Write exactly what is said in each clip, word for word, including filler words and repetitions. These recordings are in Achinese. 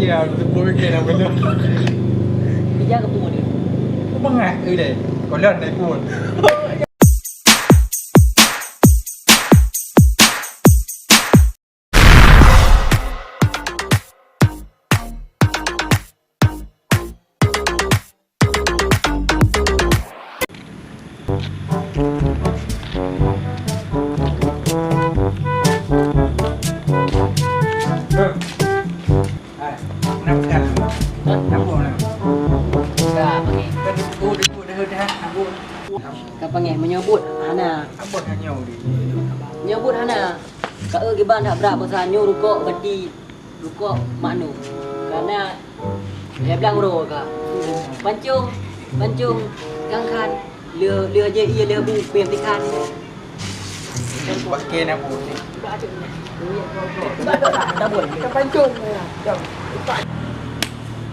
Ya, beutôi ke nak beuna. Ija ke pungo dia? Aku bengah ke deh. Kolon naik pun. Hai, kenapa kan? Kenapa nak? Ka panggil. Kan dipukul, dipukul dah, dah, nak buat. Ka panggil, meunyoe buet hana. Apa hanya di? Nyoe buet hana. Ka eu kiban that brat bosan nyoe rukok gati, rukok maknu. Karena ya blang uroe ka. Pancung, pancung, kangkan. Lheuh, lheuh jih ie lheuh bu pih tikan. Pakai nak bu ni. Dah boleh. Kita pancung.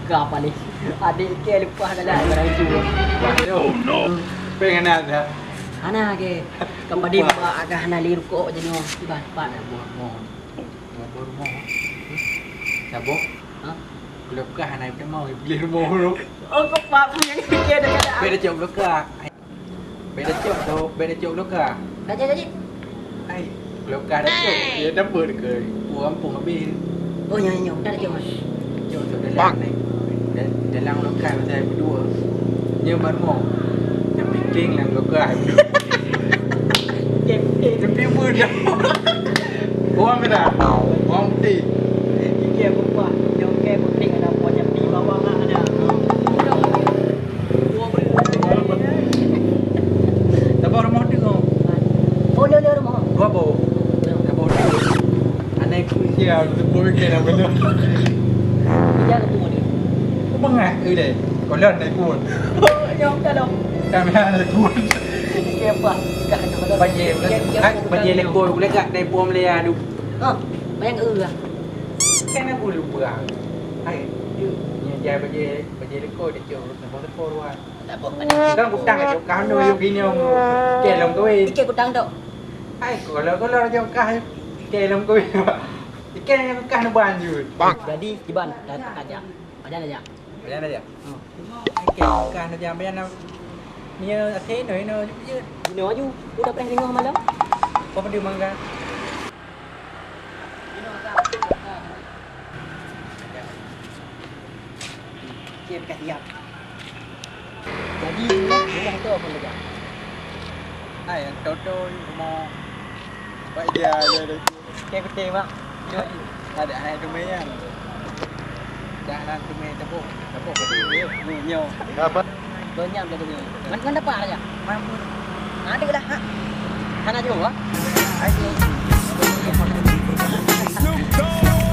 Ka apa ni? Adik ke lepas dah lah barang tu. Oh no. Pengen ada. Hana ke. Kembali ba agak hana li rukok je nyoh. Tiba tempat dah buat mohon. Buat rumah. Saboh. Ha? Kalau kah hana mau beli rumah dulu. Oh, kau pak punya ni dia dah kata. Beda cok belaka. Beda cok tu, beda cok belaka. Dah jadi, jadi. Hai, belaka dah cok. Ya dah ber ke. Orang pun habis. Oh, nyo nyo, dah cok. Cok tu dalam ni. Da-, dalam belaka saya berdua. Nyo baru mau. Yang penting dalam belaka. Okey, okey. Tapi pun dah. Orang kena. Orang putih. Okey, aku kuat. Dia okey, putih ada buat jampi bawah lah ada. Sabar rumah tu kau. Oh, dia, dia rumah. Dua boh. Sabar tu. Anak ku sia, aku tepuk ke dah benar. Dia aku tunggu dia. Aku bengah ke dia? Kolon naik pun. Oh, dia bukan dong. Kami ada pun. Dia apa? Bajé, hai, bajé lekor, boleh tak naik pun boleh ya, aduh. Ha, bayang ke lah. Kan aku lupa. Hai, dia, dia jai bajé, bajé lekor dia cok, nak buat lekor luar. Tak apa, ada. Kan kutang aja, kau nak yuk gini, Om. Oke, lom kawin. Ikan kutang tu. Hai, kalau, kalau aja kah, oke, lom kawin. Ikan yang kah nak banjur. Jadi, kiban, dah tak aja. Aja aja. Aja aja. Hmm. Oke, kah nak jam, aja nak. Ni, asal ni, ni, ni, ni. Ni aju, udah pernah dengar malam? Apa dia mangga? Okey, bekas siap. Jadi, rumah tu apa lega? Hai, yang toto ni rumah. Baik dia, dia, dia. Okey, betul, Mak. Ada hai tu main. Dah lah tu main tepuk. Tepuk betul dia. Ni, nyo. Apa? Banyak dah tu. Man, man dapat aja. Mampu. Ada lah, ha? Hana jua, ha? Ayo.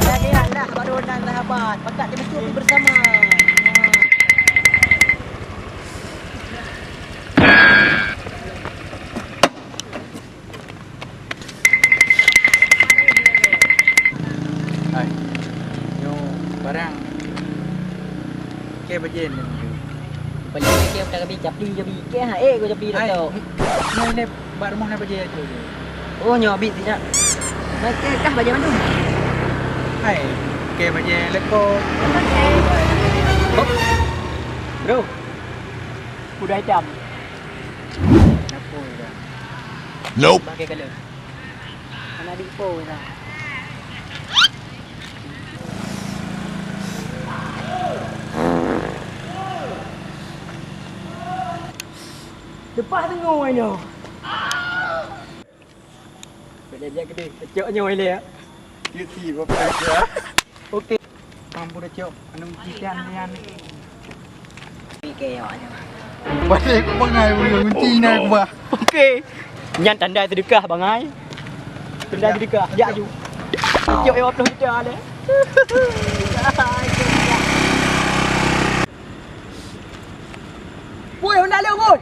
Lagi lah, lah, baru nak sahabat. Pakat dia mesti bersama. Hai. Nyoe barang. Ke bajen nyoe. Paling ke udah kami capi, capi. Ke ha, eh, kau capi dah tau. Nyoe ni bak rumah na bajen tu. Oh, nyoe abis tu nyak. Mai ke kah bajen mandum. Hai, ke bajen leko. Bro. Kuda hitam. Kenapa dah? Nope. Pakai color. Anak adik po dah. Lepas tengok nyoe. Boleh dia gede. Kecok nyoe boleh ya. Cuti berapa? Okey. Mampu dah cok. Anu ikan ni. Okey, awak ni. Pasal aku bangai boleh kunci na aku bah. Okey. Nyan tanda sedekah bangai. Tanda sedekah. Jak aju. Cok lima puluh juta leh. Woi, Honda lu, woi.